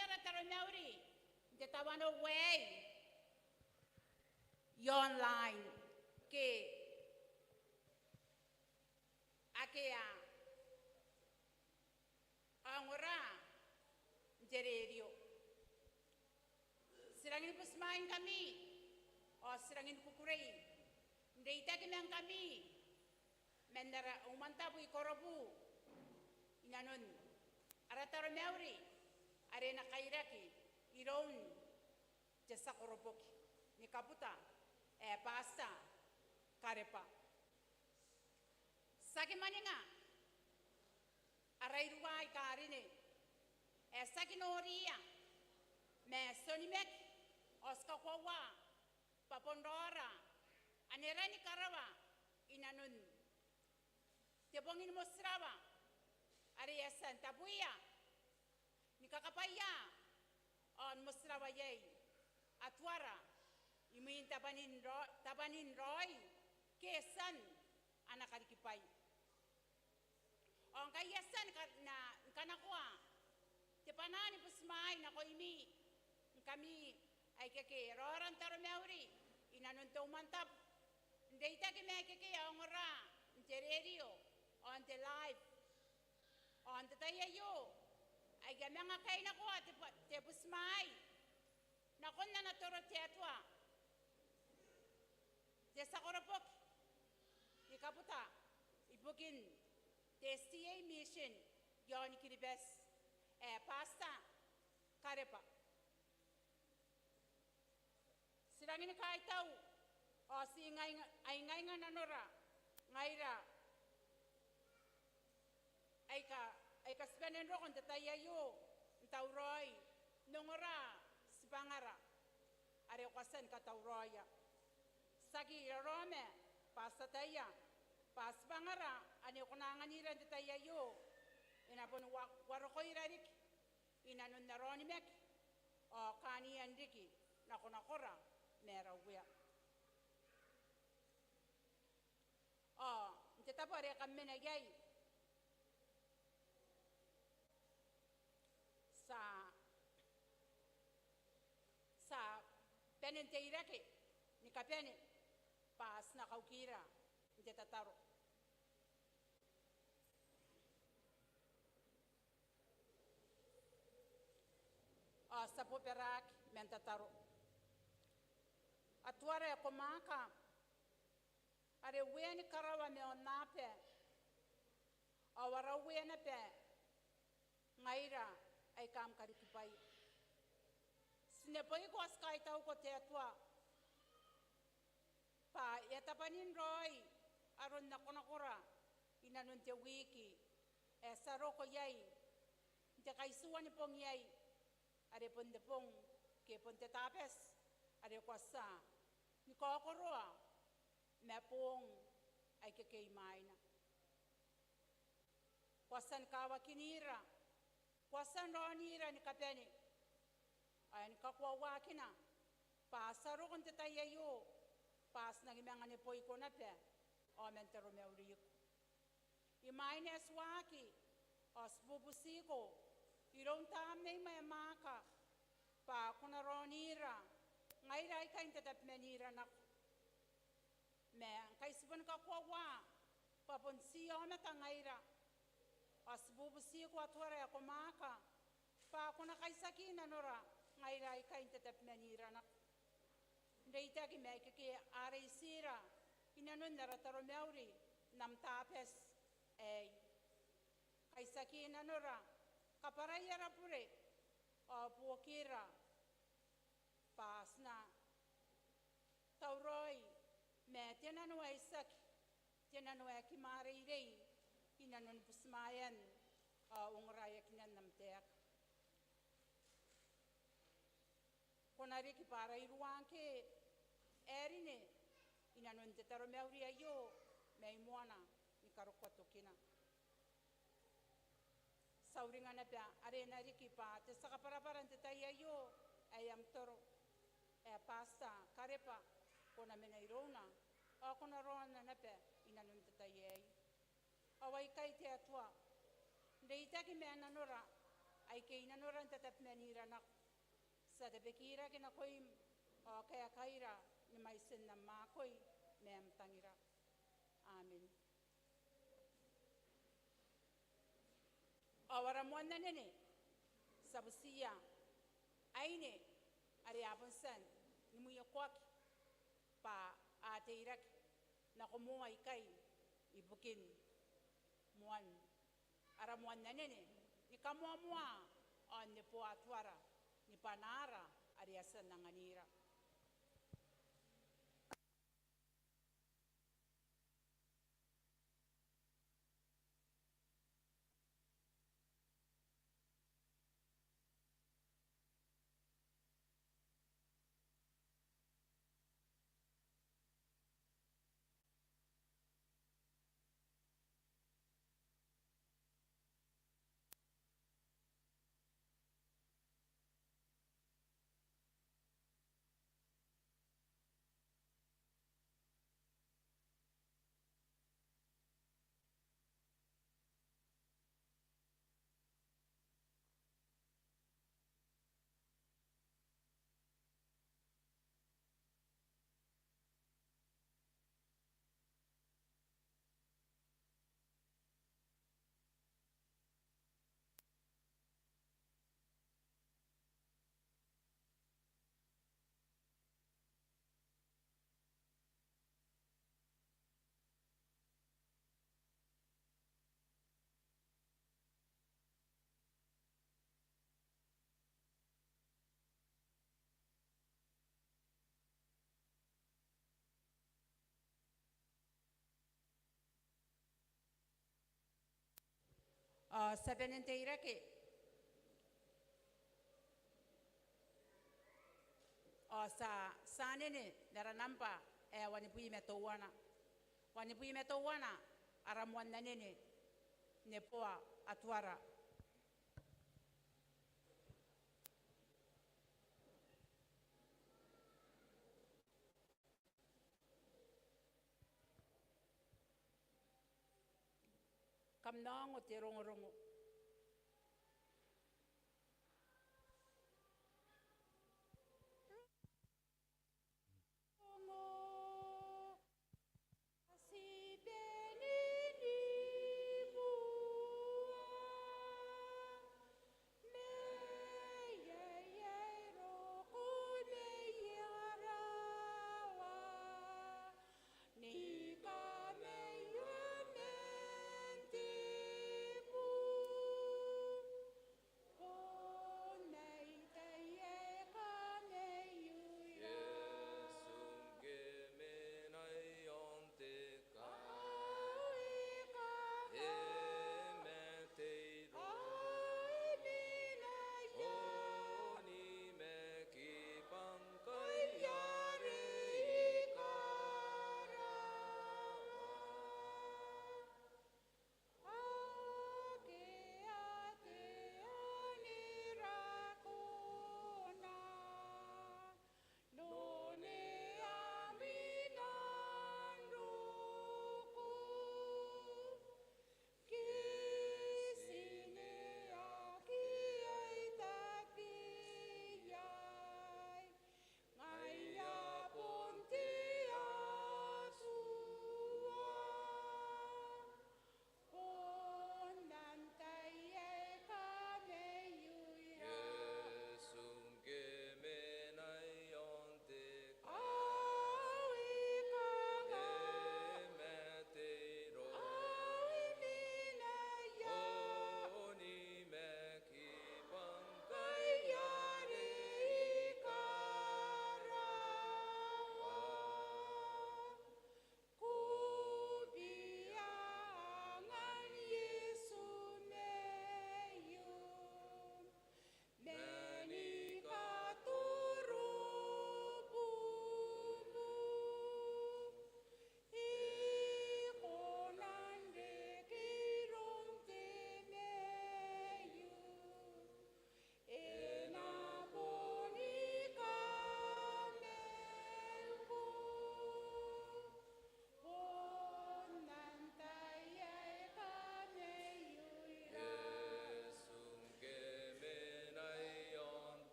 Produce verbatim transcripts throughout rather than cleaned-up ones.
ara taromauri n te tawanou aei i online ke ake a ongora n te rerio. Ti rangi ni butimwaingkami ao ti rangi ni kukurei n reitaki ma ngkami man ara umwantabu i Korobu inanon ara taromauri are e na kairaki iroun te tia koroboki ni kabuta ae Pastor Karebwa. Tiaki mwaninga ara iruwa aika rine ae tiaki noriia ma ti onimaki ao ti kakoaua bwa bon raora ane rangi ni karawa inanon te bong ni motirawa are e a tia n tabuia ni kakabwaia ao ni motirawa iai Atuara imwin tabwanin ro-, tabwanin raoi ke tian ana karikibwai. Ao ngkai I a tia ni ka-, na, ni kanakoa te bwanaa ni butimwai nakoimi ngkami aika ke raora n taromauri inanon te umwantabu n reitaki ma aika ke a ongora n te rerio ao n te live. Ao n te tai aio ae I a manga kainakoa te bwa-, te butimwai nakon ana toro te Atua te tia koroboki ni kabuta ibukin te S D A Mission iaon Kiribati ae Pastor Karebwa. Ti rangi ni kaitau ao ti ingainga-, aingainga nanora ngaira aika, aika ti bane n roko n te tai aio n tauraoi n ongora tibwangara are ko a tia ni katauraoia. Tiaki raraoma bwa ti ataia bwa tibwangara ane ko na anganira n te tai aio e na boni wa-, warokoira riki inanon ara onimaki ao kaanian riki nakonakora ma ara Uea. Ao n te tabo are kam mena iai ti a, ti a bane n teirake ni kabane bwa ti na kaukira n te tataro. Ao ti a bobaraki man tataro. Atuara ae ko mwaaka, are Uea ni karawa ma aonnaba, ao ara Uea naba ngaira aika am karikibwai. Ti neboiko ao ti kaitauko te Atua bwa e a tabwanin raoi aron nakonakora inanon te wiki ae ti a roko iai n te kaitiua ni bong iai, are bon te bong ke bon te Tabati are ko a tia ni kaokoroa ma boong aika ke imwaina. Ko a tia ni kawakinira, ko a tia n raonira ni kabane, ao ni kakoauakina bwa ti a roko n te tai aio bwa ti nangi manga neboiko naba ao man taromauriko. Imwain ae ti waaki ao ti bubutiko iroun Tamnei ae mwaaka bwa ko na raonira ngaira aikai n tatabemanira nako. Ma ngkai ti boni kakoaua bwa bon ti aomata ngaira, ao ti bubutiko Atuara ae ko mwaaka bwa ko na kaitiaki nanora ngaira aikai n tatabemanira nako, n reitaki ma aika ke a reitira inanon ara taromauri n am Tabati aei. Kaitiaki nanora, kabwarai ara bure, ao buokira bwa ti na tauraoi ma te nano ae itiaki, te nano ae kimwareirei inanon butimwaean ao ongoraeakinan am taeka. Ko na riki bwa ara iruwa ngke ae rine inanon te taromauri aio mai moana ni karokoa tokina. Ti a uringa naba are e na riki bwa te tia kabwarabwara n te tai aio ae am toro ae Pastor Karebwa, ko na mena irouna ao ko na raona naba inanon te tai aei. Ao aikai te Atua, n reitaki ma nanora Aike i nanora n tatabemanira nako, ti a tabekirake nakoim ao kaekaira ni mwaitin am akoi ma am tangira. Amen. Ao ara moan anene, ti a butiia aine are a bon tia ni mwiokoaki bwa a teirake nako moa ikai ibukin moan ara moan anene ni kamoamoa ao n neboa Atuara ni bwanaara are a tia n anganira. Ao ti a bane n teirake. Ao ti a, ti a anene n ara nambwa ae wanibwi ma teuana. Wanibwi ma teuana, ara moan anene, Neboa Atuara. Kam na ongo te rongorongo. Rongo.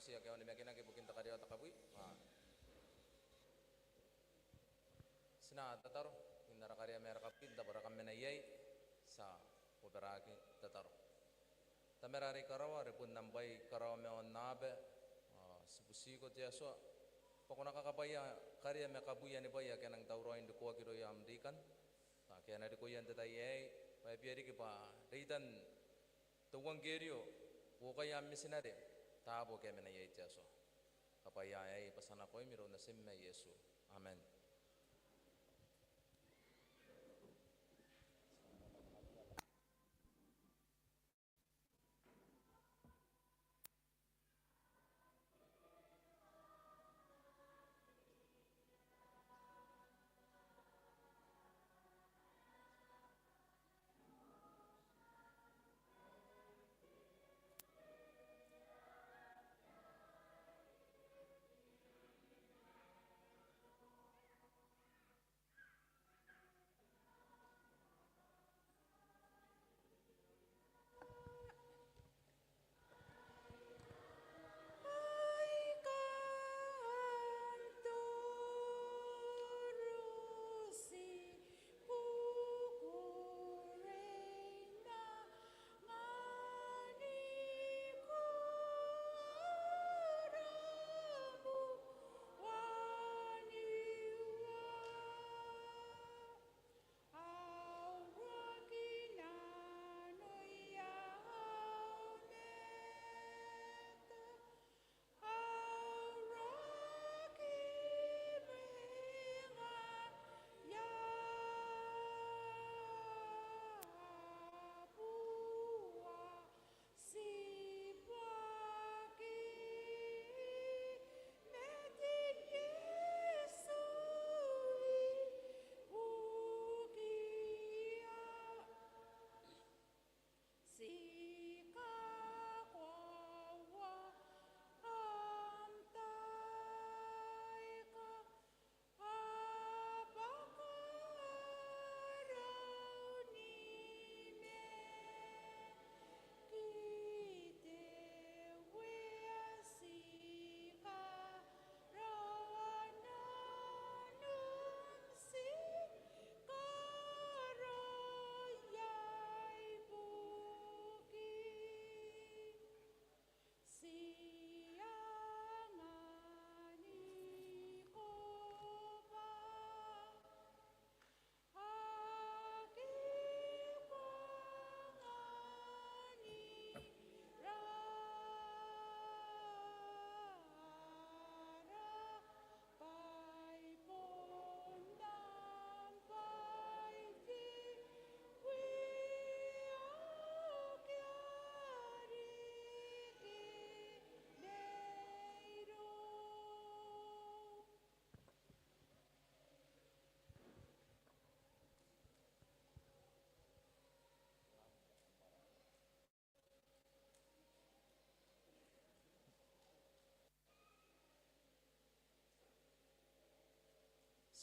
tia ke a onimakinaki ibukin te karea ao te kabwi. Ao ti na tataro n ara karea ma ara kabwi n tabo ara kam mena iai. Ti a bobaraki n tataro. Tamara are i karawa, are bon am bwai karawa ma aonnaba, ao ti butiko te Atua bwa ko na kakabwaia karea ma kabwi ni bwai ake a nang tauraoi n rikoaki irouia am reitan, bwa ake a na rikoia n te tai aei, bwa e bia riki bwa reitan te euangkerio, buokaia am mitinare, taabo ake a mena iai te Atua. Kakabwaia aei bwa ti a nakoim iroun Natim ae Iesu. Amen.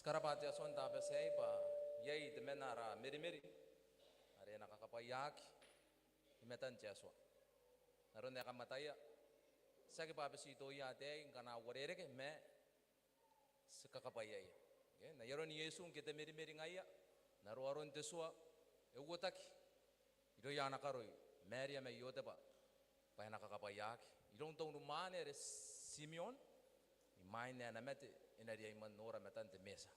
Ti karabwa te Atua n te Tabati aei bwa iai temanna ara merimeri are e na kakabwaiaki i matan te Atua. N aron ae kam ataia, tiaki bwa beti toia ataei ngkana a uarereke, ma ti kakabwaiaia. N ai aron Iesu ngke te merimeri ngaia, n aroaron te tua, e uotaki irouia ana karoi Maria ma Iotebwa bwa e na kakabwaiaki iroun te unimwaane are Timeon, imwain ae e na mate e na riai man nora matan te Metia.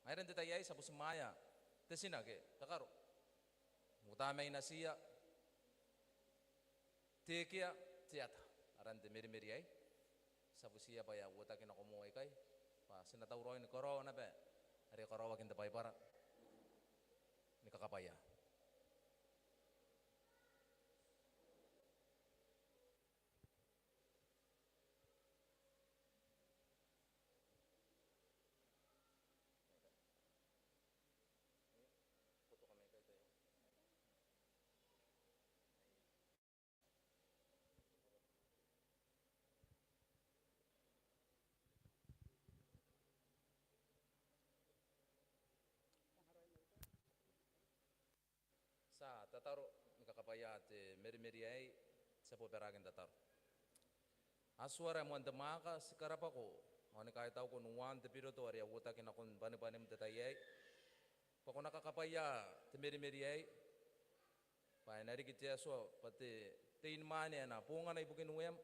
Ngaira n te tai aei ti a butimwaea te tina ke te karo n uota mai natiia, te ekea, te ata, aran te merimeri aei. Ti a butiia bwa e a uotaki nako moa ikai, bwa ti na tauraoi ni karaoa naba are karaoaki n te Baibara ni kakabwaia. Ti a tataro ni kakabwaia te merimeri aei, ti a bobaraki n tataro. Atuara ae moan te mwaaka, ti karabwako ao ni kaitauko n uaan te biroto are e a uotaki nakon bwanibwanim n te tai aei, bwa ko na kakabwaia te merimeri aei, bwa e na riki te Atua bwa te teinimwaane ae na bongana ibukin ueam.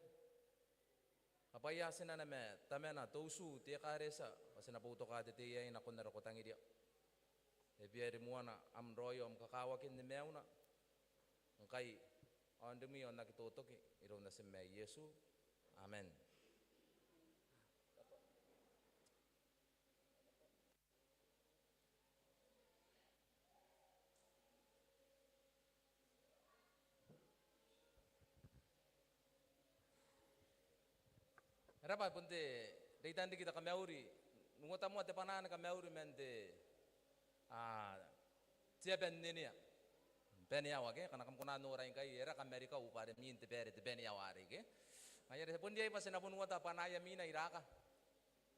Kabwaia tinana ma tamana, te utu, te ekaretia, bwa ti na boutoka te tei aei nakon are ko tangiria. E bia rimoana am raoi ao am kakawaki ni maiuna, ngkai ao n rimwi ao n aki totoki, iroun Natim ae Iesu. Amen. E raba, bon te reitan riki te kamauri. N uota moa te bwanaa ni kamauri man te, a, te aba n nenea. Baneawa ke, ngkana kam kona n noora ngkai, e raka Marika bwa are imwin te baere te baneawa arei ke. Ngaia are bon riai bwa ti na bon uota bwanaaia mwina iraka.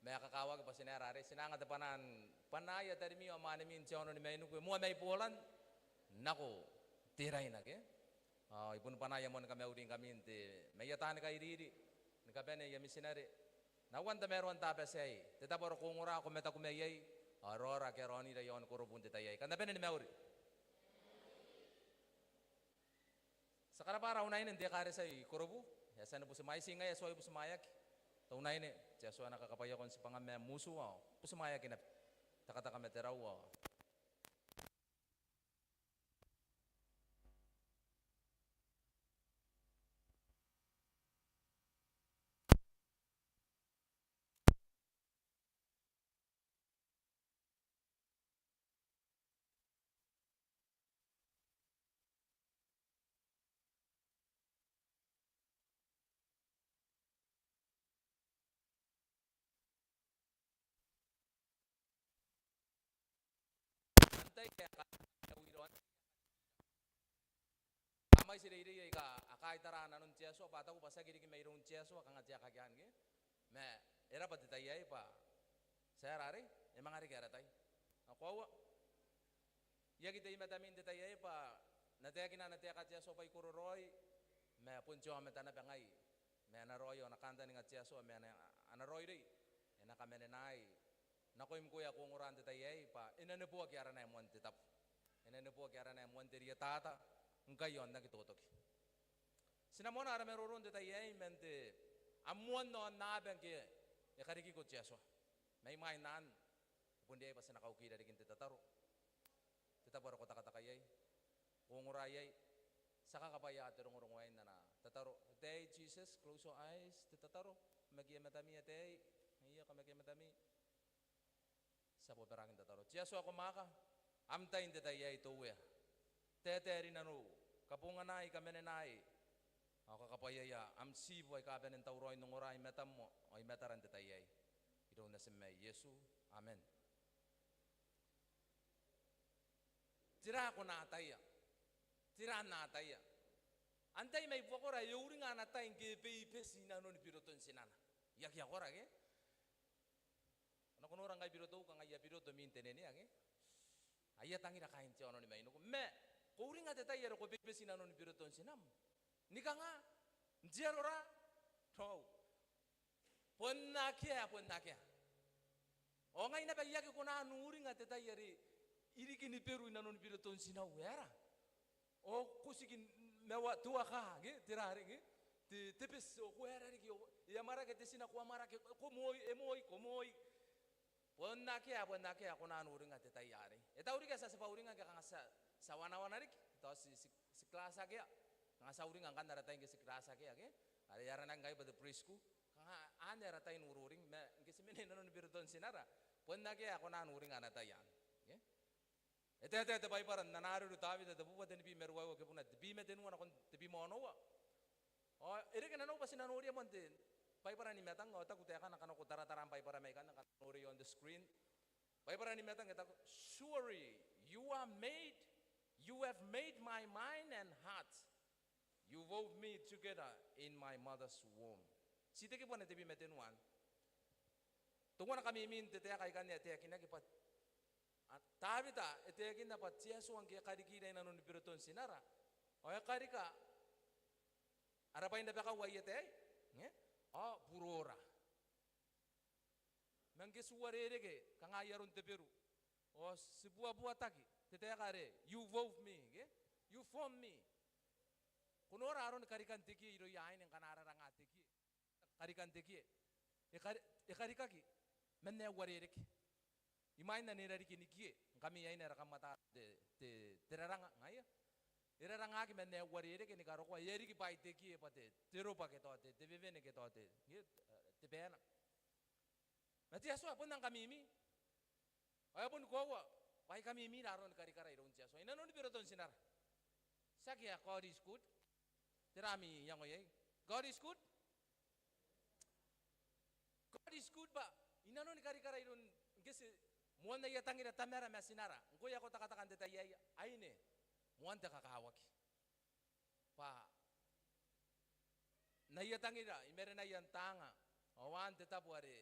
Ma e kakawaki bwa ti na aera arei, ti na anga te bwanaa n bwanaaia tarimi ao mwanemi n te aono ni Mainiku, e moa mai Poland nako Teraina ke. Ao I bon bwanaaia moa ni kamauri ngkami n te, mai ia taani kairiri, ni kabane aia mitinare. N aua n tamaroan Tabati aei, te tabo are ko ongora, ko mataku mai iai, ao raora ake a raonira i aon Korobu n te tai aei. Kam na bane ni mauri. Ti a karabwa ara unaine n te ekaretia i Korobu. E a tia ni butimwaea, ti ngaia e tuai butimwaeaki te unaine. Te Atua e na kakabwaiako n tibwangam ae motu ao butimwaeaki naba. Tekateka ma te rau ao antai ae ka, a mwaiti reirei aika a kaitara nanon te Atua, bwa a taku bwa tiaki riki mairoun te Atua kanga te aekakean ke. Ma e raba te tai aei bwa ti aera arei, e manga reke ara tai. Ao koaua, I aki tei i matami n te tai aei bwa N na taekina ana taeka te Atua bwa I kororaoi, ma bon te aomata naba ngai. Ma ana raoi ao ana kantaninga te Atua ma ana, ana raoiroi e na kamanenai nakoim ngkoe ae ko ongora n te tai aei bwa e na neboaki arana ae moan te tabu. E na neboaki arana ae moan te rietata ngkai ao n aki totoki. Ti na moana ara maroro n te tai aei man te, a moan aonnaba ngke e karikiko te Atua. Mai mwain anne, bon riai bwa ti na kaukira riki n te tataro. Te tabo are ko tekateka iai, ko ongora iai, ti a kakabwaia te rongorongo aei n ana tataro. Ataei Jesus, close your eyes, te tataro. Kamakia matami ataei. Ia, kamakia matami. Ti a bobaraaki n tataro. Te Atua ae ko mwaaka, am tai n te tai aei te Uea. Taetae rinanou, kabonganai, kamanenai, ao kakabwaiaia am tiibu aika a bane n tauraoi n ongora i matam ao i matara n te tai aei. Iroun Natim ae Iesu. Amen. Tera ko na ataia? Tera N na ataia? Antai mai buakora ae e uringa ana tai ngke e beibeti inanon biroton tinana? I aki akora ke? Ko na, ko nora ngkai birotou, kanga aia biroto imwin te nenea ke? Aia tangira kaain te aono ni Mainiku. Ma ko uringa te tai are ko beibeti inanon biroton tinam? Ni kanga? N te aro ra? Raou. Bon akea, bon akea. Ao ngai naba I aki kona n uringa te tai are I riki ni beru inanon biroton tinau, e aera? Ao ko tiki n mawa, tuaka ke, tera arei ke? Te, te beti, ao ko aera riki, ao e amwarake te tina, ko amwarake, ko moi, e moi, ko moi. Bon akea, bon akea ae kona n uringa te tai arei. E tau riki ae ti a tibwa uringa ngke kanga ti a, ti a wanawana riki. Tao ti, ti, ti class akea. Kanga ti a uringa ngkanne ara tai ngke ti class akea ke. Are e aranaki ngkai bwa te preschool. Kanga anne ara tai n ururing, ma ngke ti mena inanon biroton tinara, bon akea ae kona n uringa ana tai anne. Ke? E taetae te Baibara n ana areru Tawita, te bubua tenibwi ma ruaiwa, kibuna tebwi ma tenua nakon tebwi ma onoua. Ao e reke nanou bwa ti na noria moa n te Baibara ni Matang, ao e taku taekana ngkana ko taratara am Baibara mai ikanne, ngkana ko noria on the screen. Baibara ni Matang e taku, "Surely you are made, you have made my mind and heart. You wove me together in my mother's womb." Ti teke bwa n tebwi ma tenua. Teuana kamimi n te taeka ikanne ae taekinaki bwa, a, Tawita e taekinna bwa te Atua ngke e karikira inanon biroton tinara, ao e karika ara bwai n rabakau aia tai, e? ao burora. Ma ngke ti uarereke, kanga ai aron te Beru. Ao ti buabuataki, te taeka are, you wove me, ke? You form me. Ko nora aroni karikan te kie irouia aine ngkana a raranga te kie. Karikan te kie. E kari-, e karikaki man ae uarereke. Imwain ae e na riki ni kie, ngkami aine ae kam ata te, te, te raranga, ngaia. E rarangaki man ae uarereke ni karokoa, e a riki bwai te kie bwa te, te roba ke tao te, te wewene ke tao te, nge, te baena. Ma te Atua bon angkamimi. Ao e boni koaua bwa ai kamimi aroni karikara iroun te Atua. I nanoni beroton tinara. Tiaki ae God is good. Tera ami iango iai? God is good. God is good bwa i nanoni karikara iroun, ngke ti moan aia tangira tamara ma tinara. Ngkoe ae ko takataka n te tai aei, aine, moan te kakawaki. Bwa n aia tangira i marenaia n taanga, ao an te tabo are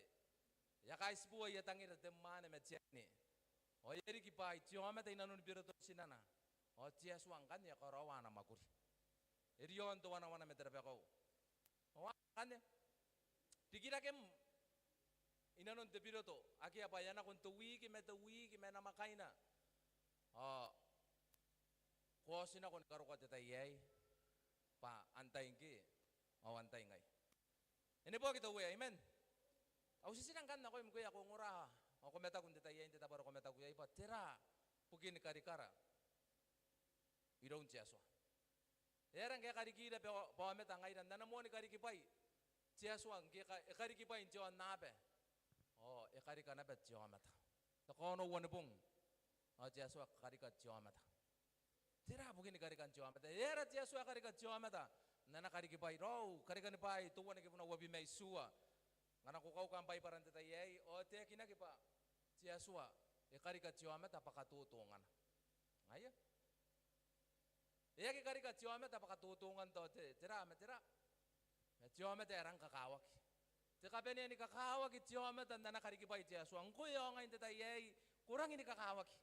e a kaitibo aia tangira te mwaane ma te aine. Ao e a riki bwa ai te aomata i nanoni beroton tinana. Ao te Atua ngkanne e karaoa ana mwakuri. E riaon te wanawana ma te rabakau. Ao ngkanne, rikirakem i nanon te biroto, akea bwa e a nako n te wiki ma te wiki ma namwakaina. Ao ko a oti nako ni karokoa te tai aei, bwa antai ngke, ao antai ngai. E neboaki te Uea, amen. Au titira ngkanne nakoim ngkoe ae ko ongora, ao ko mataku n te tai aei n te tabo are ko mataku iai, bwa tera bukin karikara iroun te Atua. E aera ngke e karikira bwa, bwa aomata ngaira n ana moani karikibwai te Atua, ngke e ka-, e karikibwai n te aonnaba. Ao e karika naba te aomata. Te kaonoua ni bong, ao te Atua e karika te aomata. Tera bukin karikan te aomata? E aera te Atua e karika te aomata n ana karikibwai? Raou, Karikani Bwaai teuana kibuna uabwi ma itiua. Ngkana ko kauka am Baibara n te tai aei, ao e taekinaki bwa te Atua e karika te aomata bwa katotongana. Ngaia. E aki karika te aomata bwa katotongan tao te, tera ma tera. Ma te aomata e rang kakawaki. Te kabanea ni kakawaki te aomata n ana karikibwai te Atua. Ngkoe ao ngai n te tai aei, ko rangi ni kakawaki.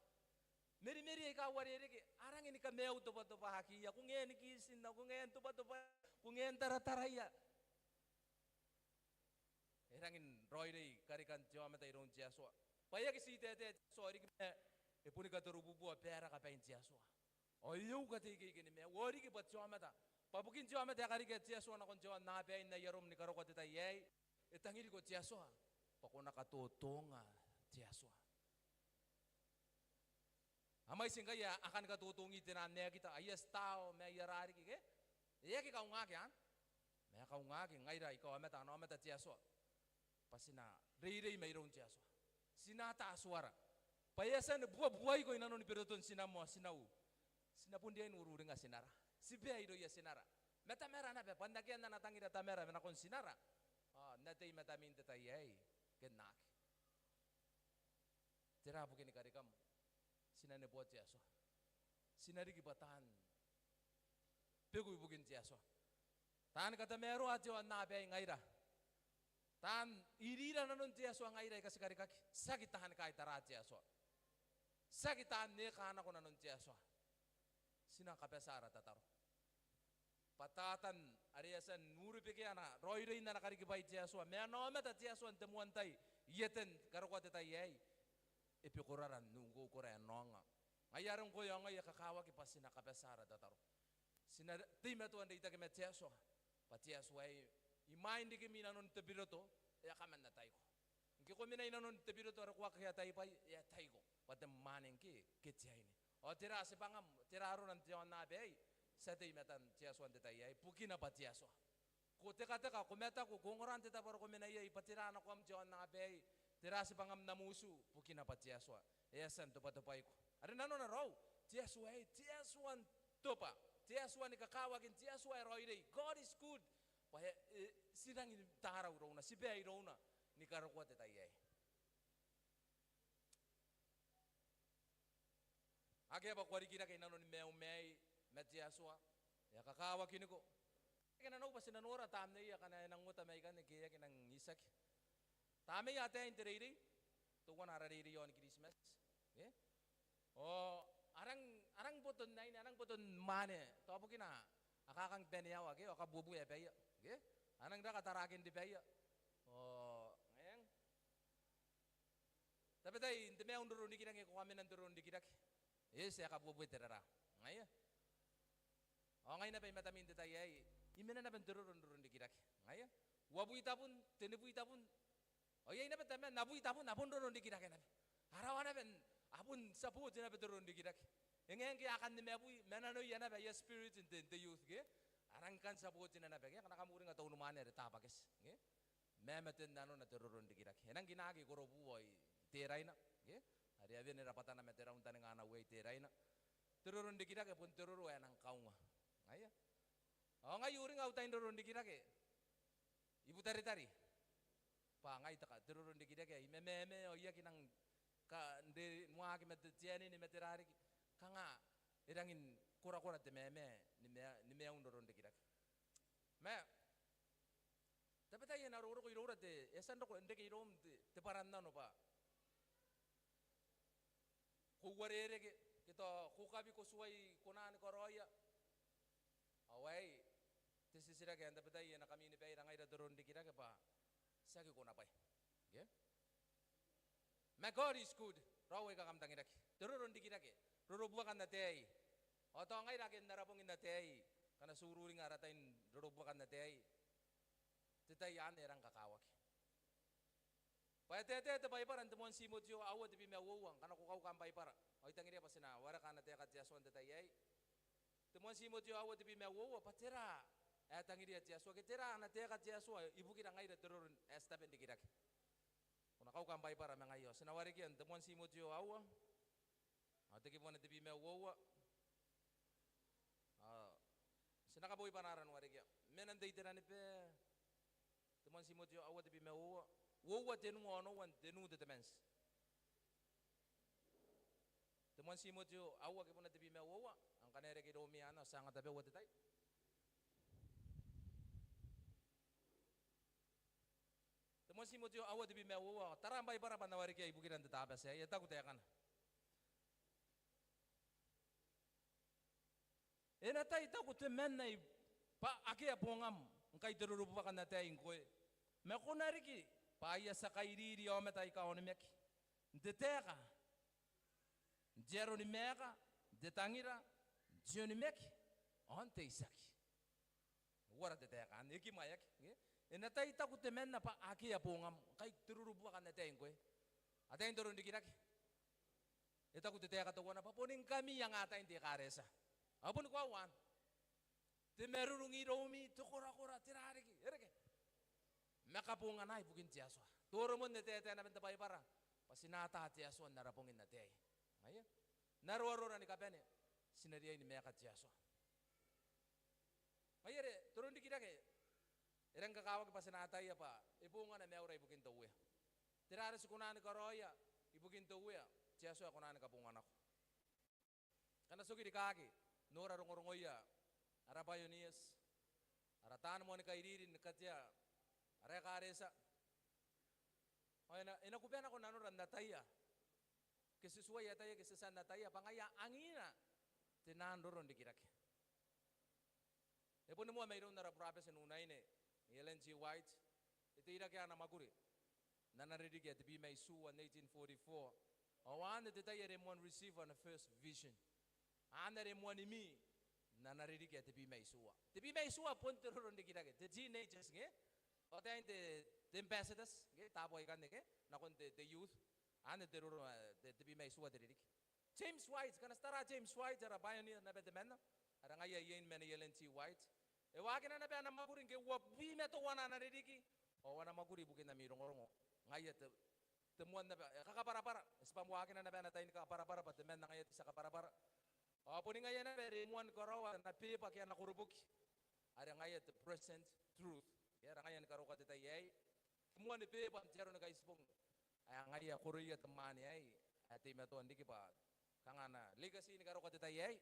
Merimeri aika uarereke, a rangi ni kamaiu tobwatobwaakiia, ko ngae ni kitina, ko ngae n tobwatobwa, ko ngae n tarataraia. E rangi n raoiroi karikan te aomata iroun te Atua. Bwa e aki ti taetae te Atua, ao riki ma e boni katorobubua baraka bain te Atua. Ao e uka te ikeike ni maiu, ao riki bwa te aomata. Bwa bukin te aomata ae karika te Atua nakon te aonnaba aei n ai arom ni karokoa te tai aei, e tangiriko te Atua bwa ko na katotonga te Atua. A mwaiti ngkai a kani katotongi te naan aekita, aia titao ma aia ra riki ke? E aki kaungaki anne. Ma e kaungaki ngaira aika aomata, ana aomata te Atua. Bwa ti na reirei mairoun te Atua. Ti na ata Atuara. Bwa e a tia ni buabuaiko i nanoni beroton tinam ao tinau. Ti na bon riai n ururinga tinara. Ti bea irouia tinara. Ma Tamara naba, bwa n akea n ana tangira Tamara nakon tinara. Ao n atei i matami n te tai aei ke n na aki. Tera bukin karikam? Ti na neboa te Atua. Ti na riki bwa taan beku ibukin te Atua. Taan katamaroa te aonnaba aei ngaira. Taan irira nanon te Atua ngaira aika ti karikaki. Tiaki taan kaitara te Atua. Tiaki taan eka nako nanon te Atua. Ti na kabatia ara tataro. Bwa Tatan are e a tia n urubeke ana raoiroi n ana karikibwai te Atua, ma ana aomata te Atua n te moan tai, i aten karokoa te tai aei, e bekorara n ukoukora ae n aonga. Ngaia are ngkoe ao ngai e kakawaki bwa ti na kabatia ara tataro. Ti na teimatoa n reitaki ma te Atua, bwa te Atua aei, imwain rikimi i nanon te biroto, e a kaman ataiko. Ngke ko mena i nanon te biroto are ko aki ataibwai, e ataiko bwa te mwaane ngke ke te aine. Ao tera tibwangam, tera arona n te aonnaba aei? Ti a tei i matan te Atua n te tai aei, bukina bwa te Atua. Ko tekateka, ko mataku, ko ongora n te tabo are ko mena iai, bwa tera nakoam n te aonnaba aei? Tera tibwangam n am utu? Bukina bwa te Atua. E a tia n tobwatobwaiko. Are nanona raou, te Atua aei, te Atua n tobwa, te Atua ni kakawaki, te Atua ae raoiroi. God is good. Bwa e, e, ti rangi n tarau irouna, ti bea irouna ni karokoa te tai aei. Akea bwa ko a rikirake i nanoni maium aei ma te Atua, e a kakawakiniko. E aki nanou bwa ti na nora tamneia akana e nang ota mai ikanne ke e aki nang itiaki. Tamneia ataei n te reirei, teuana ara reirei i aon Kiritimati. Ke? Ao a rang, a rang boton aine, a rang boton mwaane, tao bukina a kakang baneawa ke, ao kabuebue abaia ke. A nang raka tarakin ribaia. Ao ngaia. Tabetai n te maiu n roro n rikirake, ko a mena n te roro n rikirake. E eti ae kabuebue te rara. Ngaia. Ao ngai naba i matami n te tai aei, I mena naba n te roro n roro n rikirake. Ngaia. Uabwi tabun, tenibwi tabun. Ao iai naba tabeman abwi tabun a bon roro n rikirake naba. A rawa naba n a bon support naba te roro n rikirake. E ngae ngke a kan nimabwi, ma nanoia naba aia spirit n te, n te youth ke. A rangi kan support-na naba ke. Ngkana kam uringa te unimwaane are Tabaketi ke. Mamaten nanona te roro n rikirake. E nang kinaaki i Korobu ao i Teraina ke. Are a wene rabwatana ma te raun taninga ana uea i Teraina. Te roro n rikirake bon te roro ae nang kaunga. Ngaia. Ao ngai I uringa au tai n roro n rikirake i Butaritari. Bwa ngai te ka, te roro n rikirake ae I mamamaa ao I aki nang ka, n re, n waaki ma te, te anene ma tera riki. Kanga e rangi ni korakora te mamaa ni ma, ni maiu n roro n rikirake. Ma tabetai e na roroko iroura te, e a tia n roko n reke iroum te, te bwarannano bwa ko uarereke, ke tao ko kabi, ko tuai kona ni karaoia. Ao aei te titiraki ae n tabetai e na kaminibaira ngaira te roro n rikirake bwa tiaki ko na bwai. Ke? Ma God is good. Raoi aika kam tangiraki. Te roro n rikirake. Rorobuakan ataei. Ao tao ngaira ake n ara bong n ataei, ngkana ti ururinga ara tai n rorobuakan ataei, te tai anne e rang kakawaki. Bwa e taetae te Baibara n te moan Timoteo aua te bwi ma uoua, ngkana ko kauka am Baibara ao I tangiria bwa ti na wareka ana taeka te Atua n te tai aei. Te moan Timoteo aua te bwi ma uoua, bwa tera ae tangiria te Atua ke tera ana taeka te Atua ibukira ngaira te roro ae ti tabe n rikirake. Ko na kauka am Baibara ma ngaia ao ti na warekia n te moan Timoteo aua. Ao te kibu ae te bwi ma uoua. Ao ti na kaboi bwa n ara n warekia. Mena n te iteraniba. Te moan Timoteo aua te bwi ma uoua. Uoua tenua onoua n te Nu Tetemanti. Te moan Timoteo aua kibuna te bwi ma uoua. Ao ngkana e reke iroumi anne ao ti a anga tabeua te tai. Te moan Timoteo aua te bwi ma uoua, tara am Baibara bwa N na warekia ibukira n te Tabati aei, e taku taekana. E na tai taku temanna bwa akea bongam ngkai te rorobuaka n ataei ngkoe. Ma ko na riki bwa aia tia kairiri aomata aika onimaki, n te taeka, n te aro ni maeka, n te tangira, n te onimaki, ao n te itiaki. Uara te taeka anne, e kimwaeaki, nge? E na tai taku temanna bwa akea bongam ngkai te rorobuaka n ataei ngkoe. Ataein te roro n rikirake. E taku te taeka teuana bwa boni ngkami anga ataein te ekaretia. Ao boni koaua anne. Te marurung iroumi, te korakora, tera riki, e reke. Ma kabongana ibukin te Atua. Toromon e taetae naba n te Baibara bwa ti na ata te Atua n ara bong n ataei. Ngaia. N aroarora ni kabane ti na riai ni maeka te Atua. Ngaia are te roro n rikirake e rangi kakawaki bwa ti na ataia bwa e bongana maiura ibukin te Uea. Tera are ti kona ni karaoia ibukin te Uea, te Atua e kona ni kabonganako. Ngkana ti oki rikaaki n nora rongorongoia ara pioneers, ara taan moan kairiri ni katea ara ekaretia, ao e na, e na kubanako nanora n ataia ke ti tuai ataia ke ti tia n ataia bwa ngaia angina te naan roro n rikirake. E boni moa mairoun ara burabeti n unaine, Ellen G. White, e teirake ana mwakuri n ana ririki ae te bwi ma itiua n eighteen forty-four. Ao anne te tai are e moan receive ana first vision. Anne are e moan imi n ana ririki ae te bwi ma itiua. Te bwi ma itiua bon te roro n rikirake, te teenagers, nge? Ao ataein te, te ambassadors, nge? Taabo aikanne, nge? Nakon te, te youth. Anne te roro, e, te, te bwi ma itiua te ririki. James White, ngkana ti tara James White, ara pioneer naba temanna, are ngaia iein mwaane Ellen G. White. E waakina naba ana mwakuri ngke uabwi ma teuana ana ririki ao ana mwakuri ibukin ami rongorongo. Ngaia te, te moan naba, e kakabwarabwara, e tibwa waakina naba ana tai ni kakabwarabwara bwa temanna ngaia te tia kabwarabwara. Ao boni ngaia naba are e moan karaoa ana beeba ke ana koroboki are ngaia te Present Truth. Ke are ngaia ni karokoa te tai aei. Te moan beeba n te Aro ni Kaitibong ae ngaia koroia te mwaane aei ae teimatoa n riki bwa kanga ana legacy ni karokoa te tai aei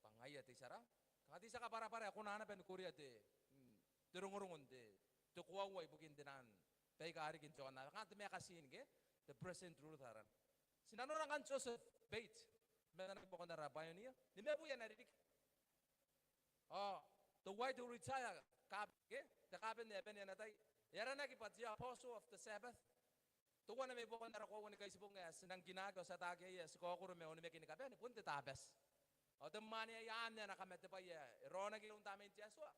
bwa ngaia te tia ra, kanga te tia kabwarabwara ae kona naba ni korea te, mm, te rongorongo n te, te koaua ibukin te naan baika riki n te aonnaba. Kanga te magazine ke, te Present Truth arana. Ti na nora ngkanne Joseph Pate, temanna naba buakon ara pioneer, nimabwi ana ririki. Ao te White Who Retired, Kab-, ke? Te kaaben ae bane ana tai. E aranaki bwa te apostle of the Sabbath. Teuana mai buakon ara koaua ni kaitibong ae ti nang kinaki ao ti ataaki iai ae ti kaokoro ma onimaki ni kabane, bon te Tabati. Ao te mwaane aei anne ana kamatebwai ae e raonaki iroun Tamnein te Atua.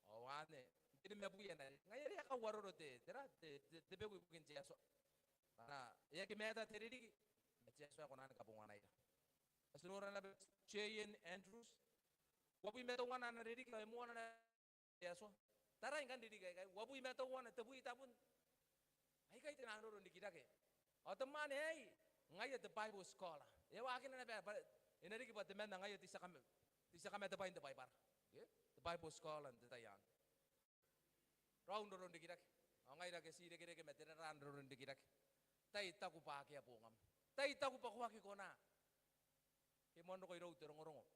Ao anne, ngke nimabwi ana rereke. Ngaia are e a kauaroro te, tera, te, te, te beku ibukin te Atua. Ngkana e aki maata te ririki, ma te Atua ae kona ni kabonganaira. Ti nora naba J N Andrews. Uabwi ma teuana ana ririki, ao e moana naba te Atua. Tarai ngkanne ririki aikai, uabwi ma teuana, tebwi tabun. Aikai te nang roro n rikirake. Ao te mwaane aei, ngaia te Bible scholar. E waakina naba bwa e na riki bwa temanna ngaia te tia kama-, te tia kamatebwai n te Baibara. Ke? Te Bible scholar n te tai anne. Raou n roro n rikirake. Ao ngaira ake ti irekereke ma te raraa n roro n rikirake. Tai taku bwa akea bongam. Tai taku bwa ko aki kona. Ke moan roko irou te rongorongo.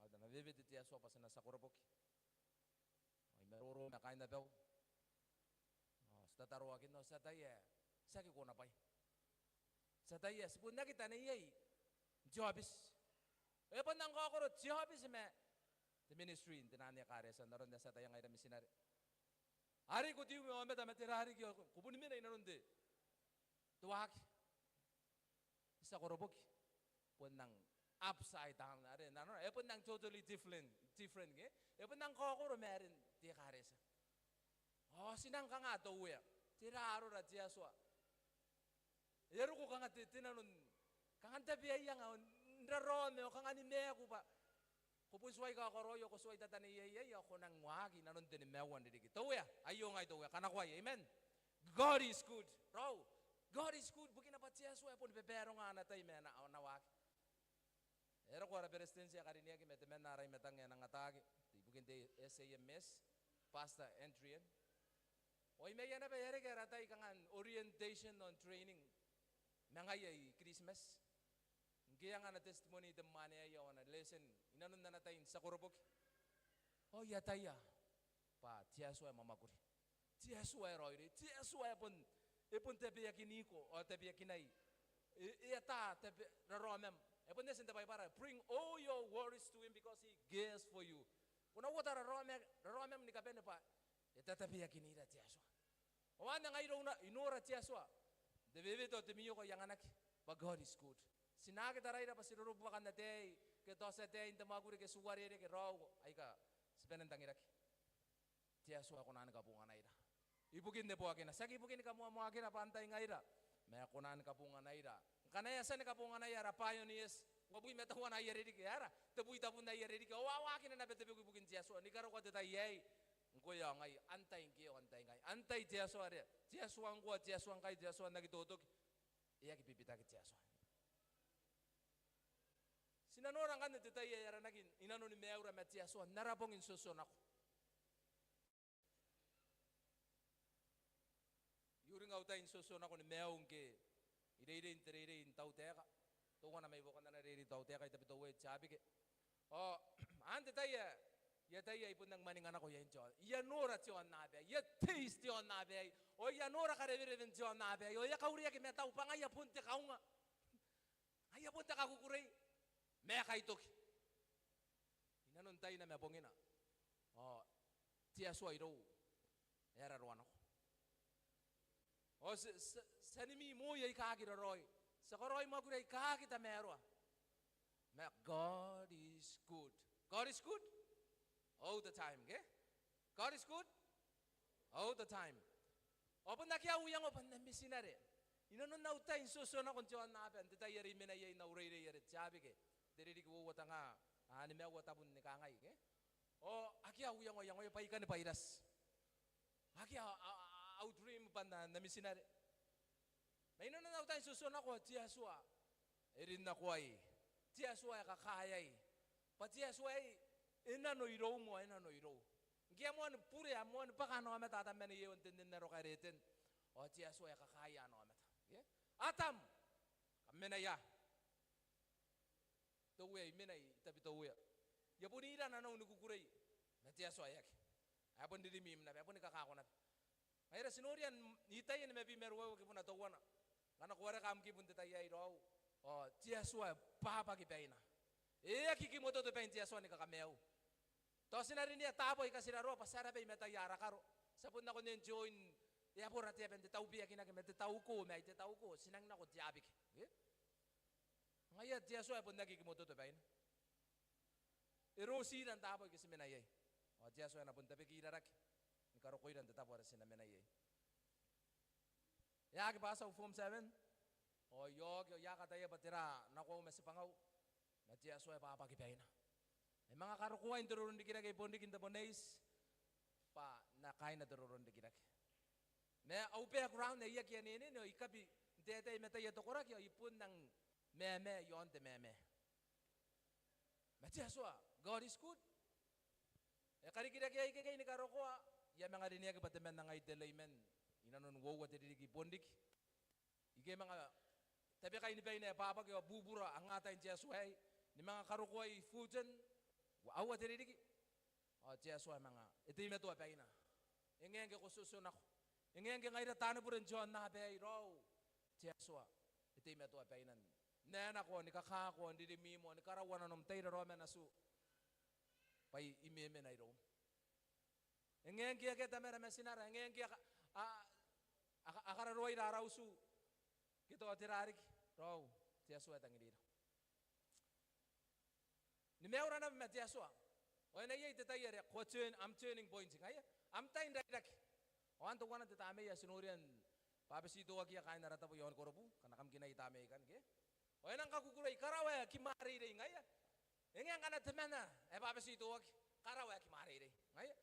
Ao e na wewete te Atua bwa ti na tia koroboki. Ao I maroro ma kaain abau. Ao ti tataroakinna, ao ti ataia ae ti aki konabwai. Ti ataia ae ti bon aki taneiai n te aobiti. E bon nang kaokoro te aobiti ma te ministry n te naan ekaretia n aron ae ti ataia ngaira mitinare. Are ko tiu ma aomata ma tera riki, ao ko boni mena inanon te, te waaki. Te tia koroboki bon nang upside down, are nanona, e bon nang totally different, different, ke? E bon nang kaokoro ma aren te ekaretia. Ao ti nang kanga te Uea, tera arora te Atua. E a roko kanga te, te nanon, kanga n tabeaianga, ao n raraoma, ao kanga ni maaku bwa ko bon tuai kakaraoi, ao ko tuai tataneiai, ao ko nang waaki inanon te nimaua n ririki. Te Uea, aio ngai te Uea, kanakoai, amen. God is good. Raou, God is good, bukina bwa te Atua e boni babaronga ana tai ma ana, ana waaki. E roko ara beretitenti ae karineaki ma temanna ara I-Matang ae nang ataaki ibukin te S A M S, Pastor Adrian. Ao imaia naba e a reke ara tai kanga n orientation ao n training ma ngaia i Kiritimati. Ngke e anga ana testimony te mwaane aei ao ana lesson inanon ana tai n tia koroboki, ao I ataia bwa te Atua ae mwamwakuri, te Atua ae raoiroi, te Atua ae bon, e bon tabeakiniko ao tabeakinai. E, e ata tabe-, raraomam. E bon eti n te Baibara, bring all your worries to him because he cares for you. Ko na uota raraoma-, raraomam ni kabane bwa e tatabeakinira te Atua. Ao anne ngai irouna, I nora te Atua n te wewete ao te mwioko ae I anganaki, bwa God is good. Ti na aki taraira bwa ti rorobuaka n ataei, ke tao ti ataei n te mwakuri, ke ti uarereke, raou, aika, ti bane n tangiraki. Te Atua e kona ni kabonganaira ibukin neboakina, tiaki ibukin kamoamoakina bwa antai ngaira, ma e kona ni kabonganaira. Ngkana e a tia ni kabonganaia ara pioneers, uabwi ma teuana aia ririki, ara, tebwi tabun aia ririki, ao a waakina naba te beku ibukin te Atua ni karokoa te tai aei. Ngkoe ao ngai, antai ngkoe ao antai ngai? Antai te Atua are, te Atua ngkoa, te Atua ngkai, te Atua n aki totoki? E aki bibitaki te Atua. Ti na nora ngkanne te tai ae aranaki inanoni maiura ma te Atua n ara bong n tiotionako. I uringa au tai n tiotionako ni maiu ngke I reirei n te reirei n tautaeka. Teuana mai buakon ana reirei n tautaeka i Tabiteuea, Tiabike. Ao, n te tai ae I ataia I bon nang mwaninga nako iai n te aonnaba. I a nora te aonnaba aei. I a taste te aonnaba aei. Ao I a nora karewerewen te aonnaba aei. Ao e a kaureaki ma tau bwa ngaia bon te kaunga. Ngaia bon te kakukurei. Ma e kaitoki inanon taina ma bongina. Ao te Atua irou e a raroa nako. Ao ti, ti, ti a nimi moi aika aki raraoi. Ti a karaoi mwakuri aika aki tamaroa. Ma God is good. God is good all the time, ke? God is good all the time. Ao bon akea au iango bwa N na mitinare. Inanon au tai n tiotionako n te aonnaba n te tai are I mena iai n au reirei are Tiabike. Te ririki uoua te nga, a, nimaua tabun ni kangai, ke? Ao akea au iango, iangoia bwa I kani bwairati. Akea a, a, a, au dream bwa N na, N na mitinare. Ma inanon au tai n tiotionako ao te Atua e rin nakoai. Te Atua e kakaeai. Bwa te Atua aei e nano iroum ao e nano irou. Ngke a moan bure, a moan bwaka ana aomata Atam ma Nei Ewa n te nne n aroka are Eten. Ao te Atua e kakaea ana aomata. Ke? Atam! Kam mena ia. Te Uea, I mena i Tabiteuea. I a bon ira nanou ni kukurei. Ma te Atua e aki. Ae bon ririmwim naba, ae boni kakako naba. Ngaira ti noria n Itaia nimabwi ma ruaiwa kibuna teuana. Ngkana ko wareka am kibu n te tai aei raou, ao te Atua e bwabwaki baina. E aki kimototo bain te Atua ni kakamaiu. Tao ti na rinea taabo aika ti raroa bwa ti a raba i mataia ara karo. Ti a bon nako n enjoy n abora te aba n te taubeakinaki ma te tauko, ma ai te tauko ti nang nako n te abike. Ke? Ngaia te Atua e bon aki kimototo baina. E rotira n taabo aika ti mena iai. Ao te Atua e na bon tabekira rake ni karokoira n te tabo are ti na mena iai. E aki bati au form seven. Ao I oki ao I a kataia bwa tera nakoiu ma tibwangau. Ma te Atua e bwabwaki baina. E manga karokoai n te roronrikirake i bon riki n te Bonneti bwa N na kaaina te roronrikirake. Ma au background ae I aki anenei ao I kabi n taetae i mataia te koraki ao I bon nang mamaa i aon te mamaa. Ma te Atua, God is good. E karikirakeai ikekei ni karokoa. I a manga rineaki bwa temanna ngai te layman inanon uoua te ririki i bon riki. Ike manga tabekai ni baina ae bwabwaki ao bubura angaatain te Atua aei, ni manga karokoai i Fulton, aua te ririki. Ao te Atua e manga, e teimatoa baina. E ngae ngke ko tiotio nako. E ngae ngke ngaira taani bure n te aonnaba aei, raou. Te Atua e teimatoa baina n ae nako, ni kakako, n ririmwim, ni karaua nanom, tai raroa ma natiu. Bwa I memena iroum. E ngae ngke akea tamara ma tinara, e ngae ngke a ka-, a, a, a kararoaira ara utu. Ke tao tera riki, raou, te Atua e tangirira. Ni maiura naba ma te Atua. Ao e na iai te tai are ko turn, am turning point, ngaia. Am tai n rairaki. Ao anne teuana te tamnei ae ti noria n bwabetitoakiia kaain ara tabo i aon Korobu, ngkana kam kinai tamnei aikai, ke? Ao e nang kakukurei, karawa ae kimwareirei, ngaia. E ngae ngkana temanna ae bwabetitoaki, karawa ae kimwareirei, ngaia.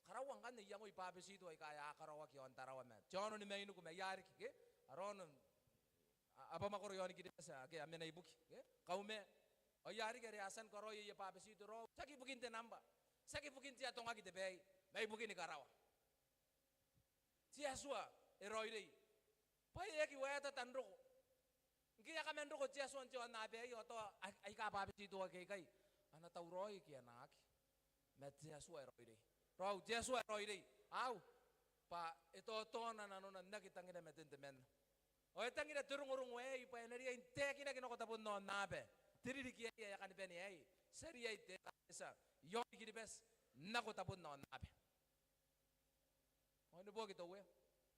Karaua ngkanne iangoi bwabetito aika a karaoaki i aon Tarawa ma te aono ni Mainiku ma ia riki, ke? Ara aono, a, aba makoro i aon Kiribati ake a mena ibuki, ke? Kauma. Ao ia riki are a tia ni karaoia aia bwabetito, raou. Tiaki ibukin te namba. Tiaki ibukin te atongaki te baei. Ma ibukini karawa. Te Atua e raoiroi. Bwa e aki waetata n roko. Ngke e a kaman roko te Atua n te aonnaba aei ao tao a-, aika bwabetitoaki aikai, a na tauraoi ke a na aki. Ma te Atua e raoiroi. Raou, te Atua e raoiroi. Ao bwa e taotaona nanona n aki tangira maten temanna. Ao e tangira te rongorongo aei bwa e na riai n taekinaki nako tabon aonnaba. Te ririki aei ae e a kani bane aei. Ti a riai te ekaretia i aon Kiribati nako tabon aonnaba. Ao e neboaki te Uea.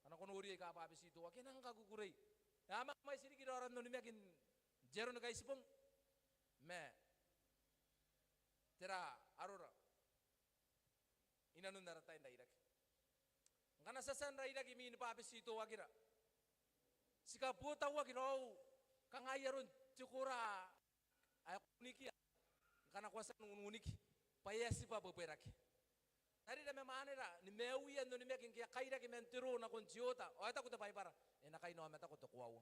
Ngkana ko noria aika bwabetitoaki, e nang kakukurei. E a manga mwaiti riki raora n onimaki n te Aro ni Kaitibong. Ma tera arora inanon ara tai n rairaki? Ngkana ti a tia n rairaki imwin bwabetitoakira, ti kabotauaki, raou, kanga ai aron te kora ae ko unikia ngkana ko a tia n ununiki bwa e a tibwa bwebwerake. Tarira ma mwanera ni maiuia n onimaki ngke a kairaki man te roo nakon te oota. Ao e taku te Baibara, e na kainaomataaki te koaua.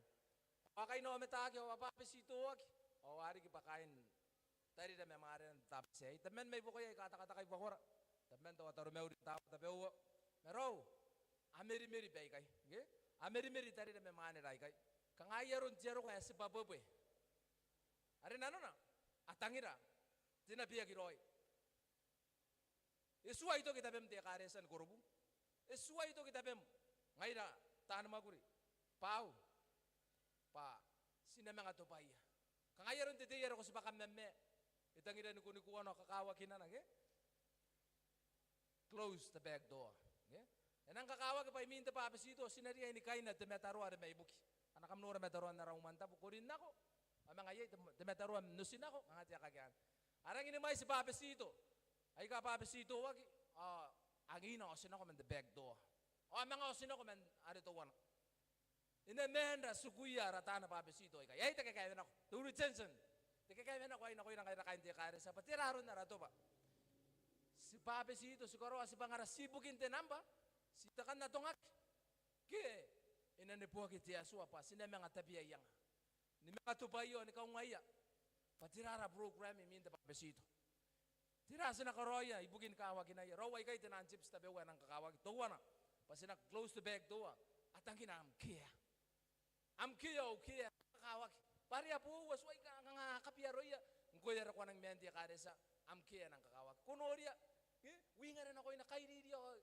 Ao a kainaomataaki ao a bwabetitoaki. Ao a riki bwa kaain tarira ma mwanera n te Tabati aei. Tabeman mai buakoia aika takatakai buakora. Tabeman tao a taromauri n taabo tabeua. Ma raou, a merimeri baikai. Ngke? A merimeri tarira ma mwanera aikai. Kanga ai aron te roko ae tibwa bwebwe. Are nanona, a tangira te nabeaki raoi. E tuai toki tabem te ekaretia ni Korobu. E tuai toki tabem ngaira taani mwakuri. Bwa au, bwa ti na manga tobwaia. Kanga ai aron te tei are ko tibwa kamammaa. E tangira nikunikuana ao kakawakinana, ke? Close the back door. Ke? E nang kakawaki bwa imwin te bwabetito ti na riai ni kaina te mataroa are mai buki. Ngkana kam nora mataroan ara umwantabu, ko rin nako ao manga iai te, te mataroa n oti nako, kanga te akake anne. A rangi ni mwaiti bwabetito aika bwabetitoaki ao angina oti nako man te back door. Ao manga oti nako man are teuana. E na maan ra tikuia ara taani bwabetito aikai. Ai te kakaewenako, te retention. Te kakaewenako aei nakoira ngaira kaain te ekaretia bwa tera aron ara tobwa. Ti bwabetito, ti karaoa tibwangara ti ibukin te namba, ti te kan atongaki. Ke e na neboaki te Atua bwa ti na manga tabeaianga, ni manga tobwaia ao ni kaungaia bwa tera ara program imwin te bwabetito. Tera ti na karaoia ibukin kawakinaia. Raou, aikai te naan tips tabeua ae nang kakawaki. Teuana, bwa ti na close the back door. A tangina am care. Am care, au care, kakawaki. Bwa are a boou, a tuai kanga, kanga a kabi aroia. Ngkoe are ko a nang maan te ekaretia, am care nang kakawaki. Ko noria, e, wingare nakoina, kairiria ao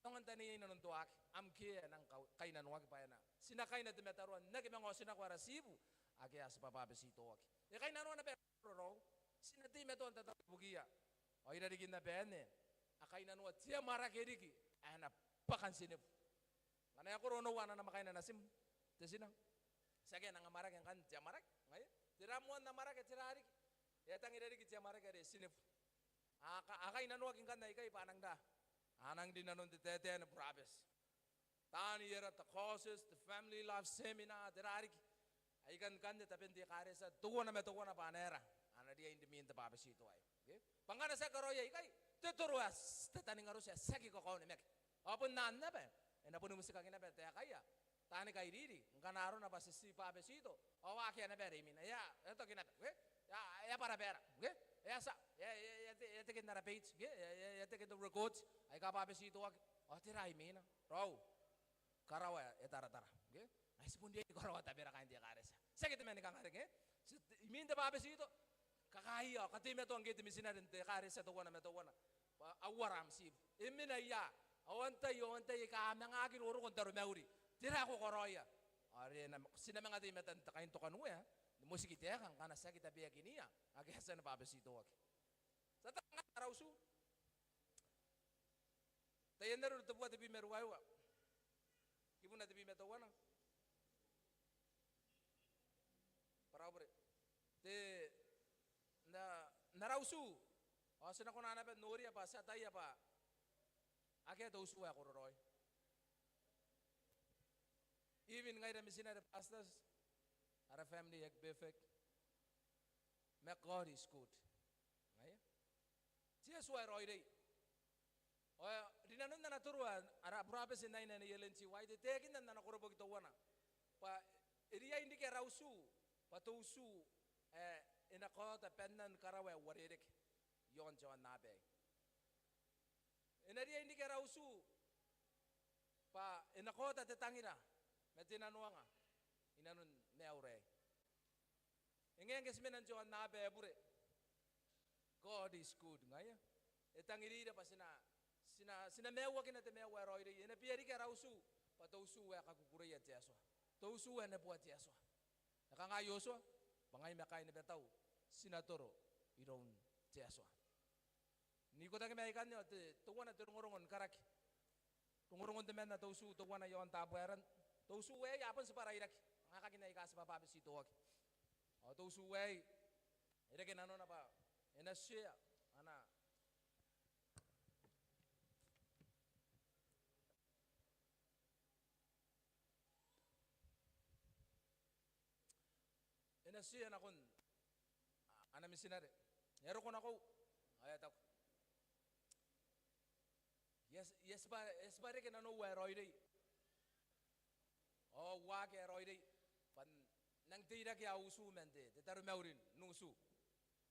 aonga n taneiai nanon toaki. Am care nang ka-, kainnanoaki bwa e na, ti na kaina te mataroa n aki manga oti nako ara tiibu ake a tibwa bwabetitoaki. E kainnanoa naba ara karo, raou. Ti na teimatoa n tataro ibukiia. Ao irarikin naba anne, a kainnanoa te amwarake riki ae na bwaka n tinebu. Ngkana e koro onoua ana namwakaina natim te tina, tiaki e nang amwarake ngkanne te amwarake, ngaia. Tera moan amwarake, tera riki? E a tangira riki te amwarake are tinebu. A ka-, a kainnanoaki ngkanne aikai bwa a nang ra, a nang rinanon te taetae ni burabeti. Taani era te courses, te family life seminar, tera riki. Aikai ngkanne taben te ekaretia teuana ma teuana bwa a na era, a na riai n ri mwin te bwabetito aei. Okay? Bwa ngkana ti aki karaoia ikai, te toro ae ti tataninga aroti ae ti aki kakaonimaki. Ao bon anne naba, e na boni mwitikaki naba taekaia taani kairiri ngkana arona bwa ti ti bwabetito ao akea naba are imwina. E a, e a toki naba, okay? E a, e a bwarabwara, okay? E a tia, e a, e a, e a te-, e a teke n ara page, okay? E a, e a, e a teke n te record aika bwabetitoaki. Ao tera imwina? Raou, karawa e taratara, okay? Ai ti bon riai ni karaoa tabera kaain te ekaretia. Tiaki te mani kanga reke, eh? Ti, imwin te bwabetito, kakaaei ao kateimatoa ngke te mitinare n te ekaretia teuana ma teuana bwa a uara am tiibu. E mena ia, ao antai, ao antai aika a manga aki roroko n taromauri? Tera ae ko karaoia? Are na, ti na manga teimatoa n te kaintokanuea ni motiki taeka ngkana ti aki tabeakinia ake a tia ni bwabetitoaki. Ti a taku ngkanne ara utu. Taian Areru tebubua tebwi ma ruaiwa, kibuna tebwi ma teuana. Bwa ra bure. Te, n a, n ara utu, ao ti na kona naba n noria bwa ti ataia bwa akea te utu ae kororaoi. Even ngaira mitinare, pastors, ara family e aki perfect. Ma God is good. Ngaia. Te Atua e raoiroi. Ao rinanon ana toro ara burabeti n aine Nei Ellen G. White, e taekinna n ana koroboki teuana bwa e riai n riki ara utu bwa te utu ae e na kaota bannan karawa ae uarereke iaon te aonnaba aei. E na riai n riki ara utu bwa e na kaota te tangira ma te nanoanga inanon maiura aei. E ngae ngke ti mena n te aonnaba ae bure, God is good, ngaia. E tangirira bwa ti na, ti na, ti na maiuakina te maiu ae raoiroi. E na bia riki ara utu bwa te utu ae kakukureia te Atua, te utu ae neboa te Atua. E kangai Iotua, bwa ngai ma kaain batau ti na toro iroun te Atua. N ikotaki ma aikanne ao te, teuana te rongorongo ni karaki. Rongorongon temanna te utu teuana iaon Tabuaeran. Te utu aei a bon tibwa rairaki, ngkana a kakinna aika a tibwa bwabetitoaki. Ao te utu aei e reke nanona bwa e na share ana, e na share nakon ana mitinare. E a roko nakoiu ao e a taku, I a, I a tibwa, I a tibwa reke nanou ae raoiroi ao uake ae raoiroi bwa N nang teirake au utu man te, te taromauri n utu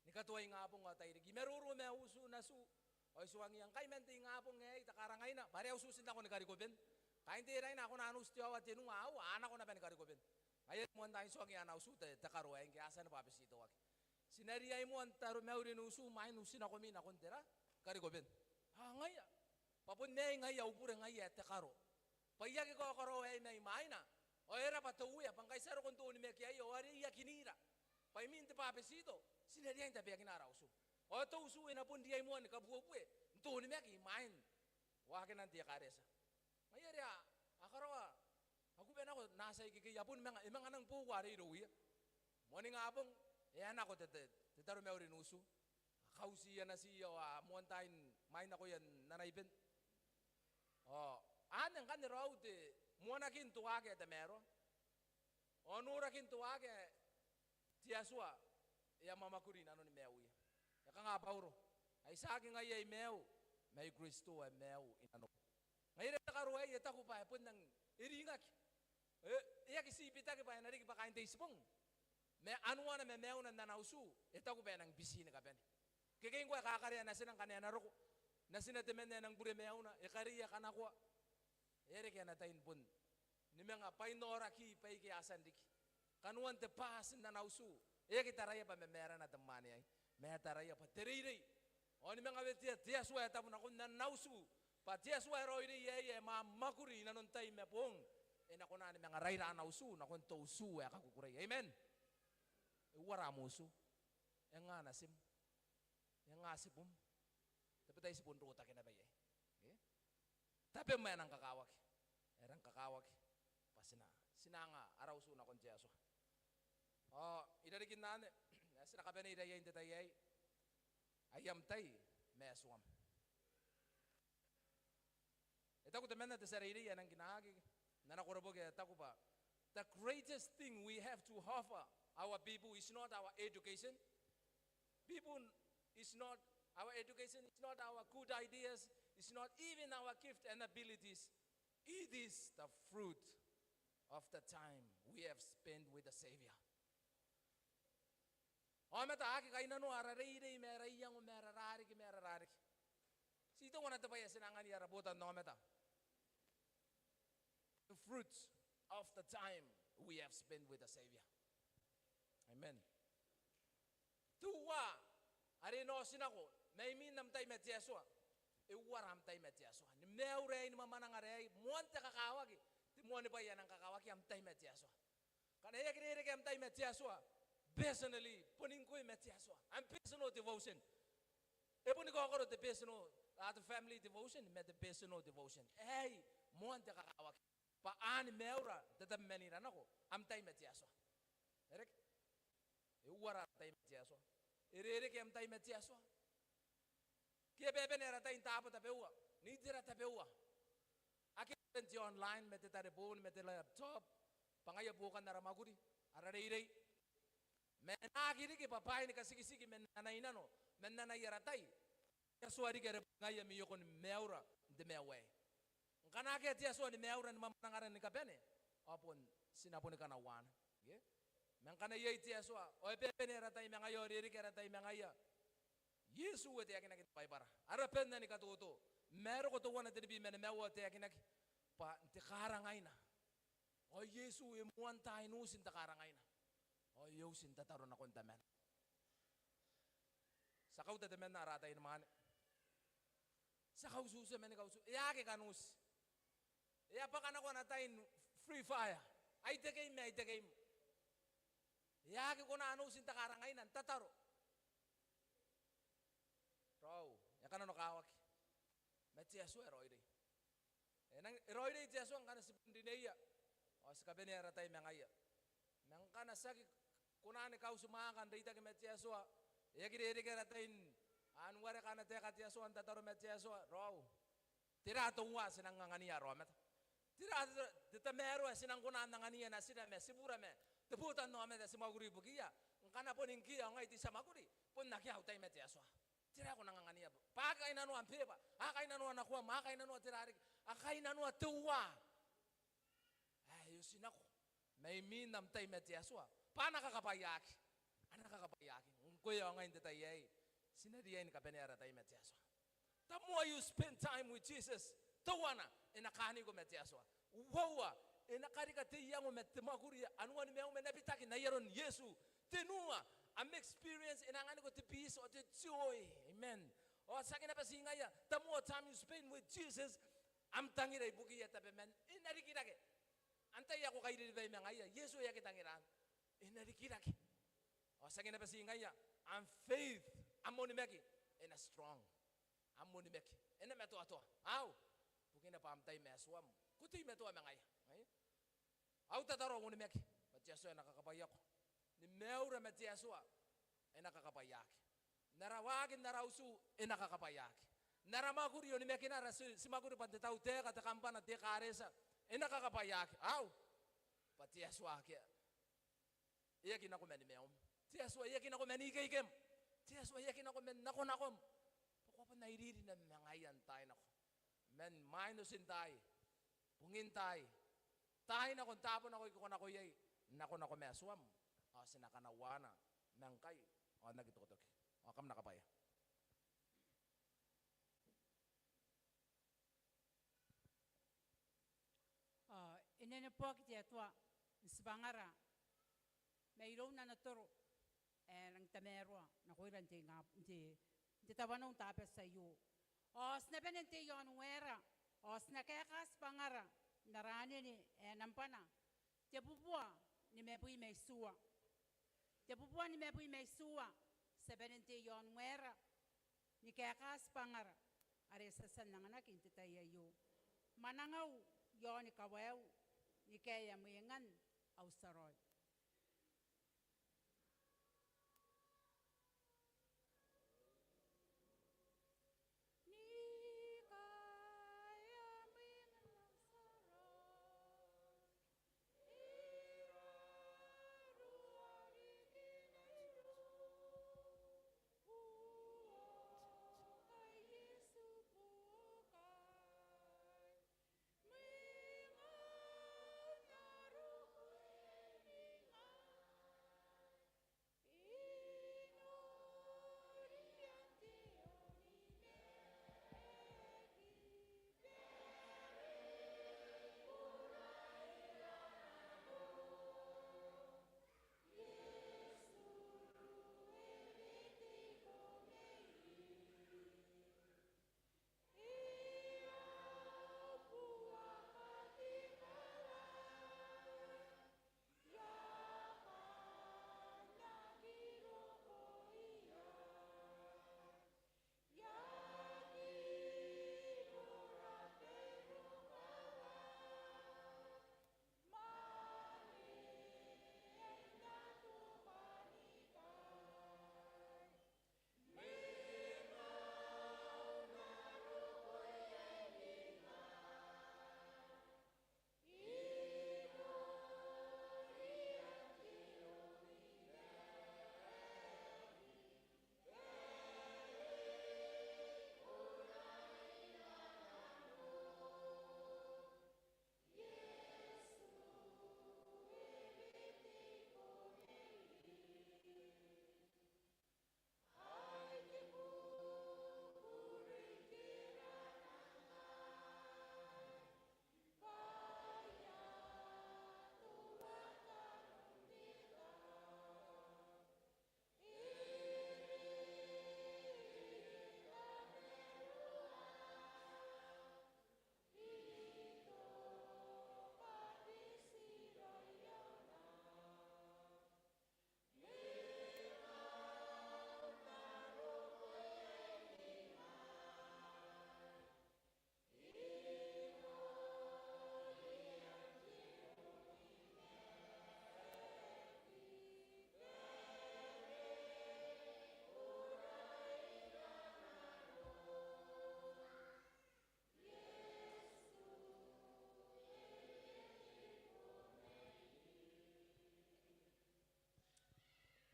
ni katoa ingabong ao tairiki. I maroro ma au utu natiu ao I tuangiia ngkai man te ingabong aei, te karangaina, bwa are au utu ti nako ni Karikobin. Kaain te Raina a kona n utu te aoa tenua, aua, a nako naba ni Karikobin. Ngaia are moan tain tuangiia ana utu te, te karo aei ngke a tia ni bwabetitoaki. Ti na riai moa n taromauri n utu imwain utinako mi nakon te ra, Karikobin. A ngaia. Bwa bon aei ngaia au bure ngaia ae te karo. Bwa I aki kaokoroa aei mai mwaina. Ao e raba te Uea bwa ngkai ti a roko n te onimaki aei ao are I a kinira bwa imwin te bwabetito ti na riai n tabeakina ara utu. Ao te utu e na bon riai moa ni kabuebue n te onimaki imwain waakinan te ekaretia. Ngaia are a, a karaoa, a kuba nako natia ikekei, a boni manga, e manga nang boua are irouia. Moaningabong e a nako te, te, te taromauri n utu. A kautiia natiia ao a moan tain mwain nakoia n ana iben. Ao anne ngkanne raou te moanakin te waaki ae tamaroa ao norakin te waaki ae te Atua e a mwamwakuri inanoni maiuia. E kanga Bauro, ai tiaki ngai ae I maiu, ma ai Kristo ae maiu inanoni. Ngaia are te karo aei e taku bwa e bon nang, e ringaki. E, e aki ti bitaki bwa e na riki bwa kaain te Itibong. Ma anuana ma maiuna n ana utu e taku bwa e nang biti ni kabane. Kekei ngkoa e kakarea natina ngkana e na roko. Natina temanna e nang bure maiuna, e kareia kanakoa. E a reke ana tai ni bon ni manga bwainaoraki baike a tia n riki. Kanoan te bwati n ana utu e aki taraia bwa mamaarana te mwaane aei, ma e taraia bwa te reirei. Ao ni manga wetea te Atua ae tabu nakon ana utu bwa te Atua ae raoiroi aei ae mwamwakuri inanon tai ma boong, e na kona ni manga raira ana utu nakon te utu ae kakukurei. Amen. E uara am utu? E nga natim? E nga tibum? Te tai ti bon rotaki naba iai. Ke? Tabem ae e nang kakawaki. E nang kakawaki bwa ti na, ti na anga ara utu nakon te Atua. Ao irarikin anne ae ti na kabanei iai n te tai aei, ai am tai ma Atuam. E taku temanna te tia reirei ae e nang kinaaki n ana koroboki, e taku bwa the greatest thing we have to offer our people is not our education. People is not our education, is not our good ideas, is not even our gift and abilities. It is the fruit of the time we have spent with the Savior. Aomata a aki kainnanoa ara reirei ma ara iango ma ara rariki ma ara rariki. Ti teuana te bwai ae ti na anganiia ara botannaomata. The fruit of the time we have spent with the Savior. Amen. Teuana are e na otinako mai imwin am tai ma te Atua. E uara am tai ma te Atua? Ni maiura aei, ni mwamwanangara aei, moan te kakawaki, te moani bwai ae e nang kakawaki am tai ma te Atua. Ngkana e aki rereke am tai ma te Atua personally, boni ngkoe ma te Atua, am personal devotion. E boni kaokoro te personal, a, te family devotion ma te personal devotion. Aei moan te kakawaki bwa a ni maiura n tatabemanira nako am tai ma te Atua. E reke? E uara ara tai ma te Atua? E rereke am tai ma te Atua? Ke e bebene ara tai n taabo tabeua, n itera tabeua? Akea n te online ma te tareboon ma te laptop bwa ngaia buokan ara mwakuri, ara reirei. Ma e na aki riki bwa bwaai ni katikitiki man ana inano, man ana iai ara tai. Te Atua riki are bon ngaia maiakon maiura n te maiu aei. Ngkana akea te Atua ni maiura ni mwamwanangara ni kabane, ao bon ti na boni kanauaana. Ke? Ma ngkana iai te Atua ao e bebene ara tai ma ngaia, ao e rereke ara tai ma ngaia. Iesu e taekinaki n te Baibara, ara banna ni katoto. Ma e roko teuana tenibwi ma nimaua ao e taekinaki bwa n te karangaina. Ao Iesu e moan tai n uti n te karangaina. Ao e uti n tataro nakon Tamana. Ti a kauta temanna ara ataeinimwaane. Ti a kautuutua ma ni kautuutua. E aki kan uti. E a bwaka nako ana tai n free fire. Ai te game, ai te game. E aki kona n uti n te karangaina n tataro. Raou, e kananokawaki. Ma te Atua e raoiroi. E nang, e raoiroi te Atua ngkana ti bon rineia ao ti kabanea ara tai ma ngaia. Ma ngkana ti aki kona ni kauti mwaaka n reitaki ma te Atua, e aki rereke ara tai n, a, n wareka ana taeka te Atua, n tataro ma te Atua, raou, tera teuana ti nang anganiia ara aomata? Tera te, te tamaroa ae ti nang kona n anganiia natira ma tibura ma te botannaomata ae ti mwakuri ibukiia? Ngkana boni ngkoe ao ngai te tia mwakuri bon akea au tai ma te Atua, tera ae ko nang anganiia? Bwa a aki kainnanoa am beba, a aki kainnanoa nakoam, a aki kainnanoa tera riki, a kainnanoa teuana ae e oti nako mai imwin am tai ma te Atua bwa a na kakabwaiaki. A na kakabwaiaki. Ngkoe ao ngai n te tai aei ti na riai ni kabanea ara tai ma te Atua. The more you spend time with Jesus, teuana e na kaaniko ma te Atua. Uoua, e na karika te iango ma te mwakuri anuan maium ae na bitaki n ai aron Iesu. Tenua, am experience e na anganiko te peace or the joy. Amen. Ao tiaki naba ti ngaia, the more time you spend with Jesus, am tangira ibukiia tabeman e na rikirake. Antai ae ko kairiribai ma ngaia? Iesu e aki tangiraan. E na rikirake. Ao tiaki naba ti ngaia, am faith, am onimaki e na strong. Am onimaki e na matoatoa. Ao bukina bwa am tai ma Atuam, ko teimatoa ma ngaia. Ai? Au tataro, au onimaki bwa te Atua e na kakabwaiako. Ni maiura ma te Atua e na kakabwaiaki. N ara waaki, n ara utu e na kakabwaiaki. N ara mwakuri, onimakinara, ti, ti mwakuri bwa n te tautaeka, te kambana, te ekaretia, e na kakabwaiaki. Ao bwa te Atua akea e aki nako mani maium. Te Atua e aki nako mani ikeikem. Te Atua e aki nako man nakonakom. Bwa ko a bon iriiri naba ma ngaia n taai nako. Man mwain otintaai, bungin taai, taai nako n taabo nako aike ko nako iai, nakonako ma Atuam. Ao ti na kanauaana ma ngkai ao n aki tokitoki. Ao kam na kabwaia. Ao e neboaki te Atua n tibwangara mairoun ana toro ae rangi n tamaroa nakoira n te ingabong, n te, n te tawanou n Tabati aio. Ao ti na bane n tei i aon waera ao ti na kaeka tibwangara n ara anene ae nambwana tebubua nimabwi ma itiua. Tebubua nimabwi ma itiua. Ti a bane n tei i aon waera ni kaeka tibwangara are ti a tia n anganaki n te tai aio. Mwanangau i aoni kawaiu, ni kaea mwengan au tia raoi.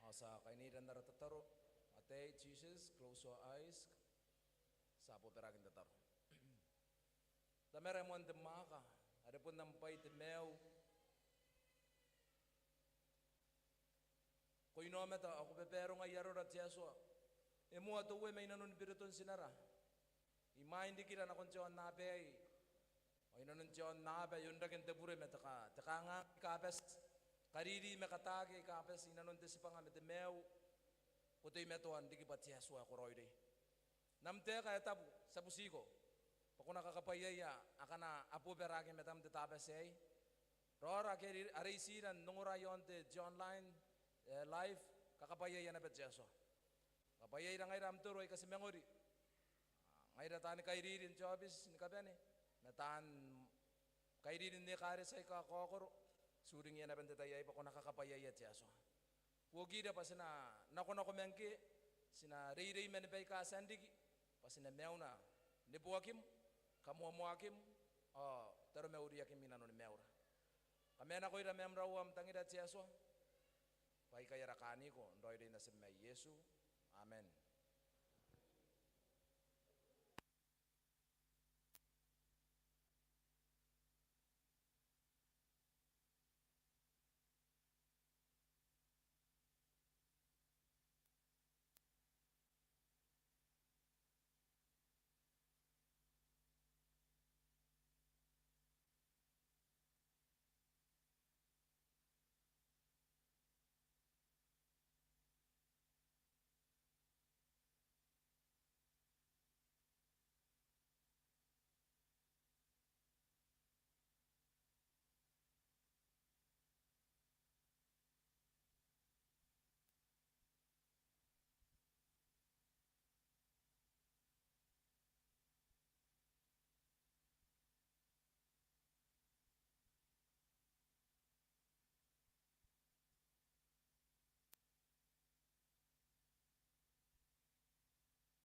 Ao ti a kainira n ara tataro. Ataei Jesus, close your eyes. Ti a bobaraki n tataro. Tamara ae moan te mwaaka, are bon am bwai te maiu. Ko inaomata ao ko babarongai arora te Atua. E moa te Uea mai nanon biroton tinara. Imwain rikira nakon te aonnaba aei. Ao i nanon te aonnaba ae onrake n te bure ma te ka, te kanganga aika bati. Kariri ma kataaki aika bati i nanon te tibwanga ma te maiu. Ko teimatoa n riki bwa te Atua ae ko raoiroi. N am taeka ae tabu, ti a butiko bwa ko na kakabwaiaia akana a bobaraki i matam n te Tabati aei. Raora ake are, are itira n ongora i aon te, te online, e, live, kakabwaiaia naba te Atua. Kakabwaiaira ngaira am toro aika ti mangori. Ngaira taani kairiri n te aobiti ni kabane, ma taan kairiri n ekaretia aika kaokoro, ti uringiia naba n te tai aei bwa ko na kakabwaiaia te Atua. Buokira bwa ti na nakonako ma ngkoe, ti na reirei mani baika a tia n riki, bwa ti na mauna neboakim, kamoamoakim, ao taromauriakim i nanoni maiura. Kamaiu nakoira ma am rau ao am tangira te Atua, bwa aikai ara kaaniko n raoiroi natim ae Iesu. Amen.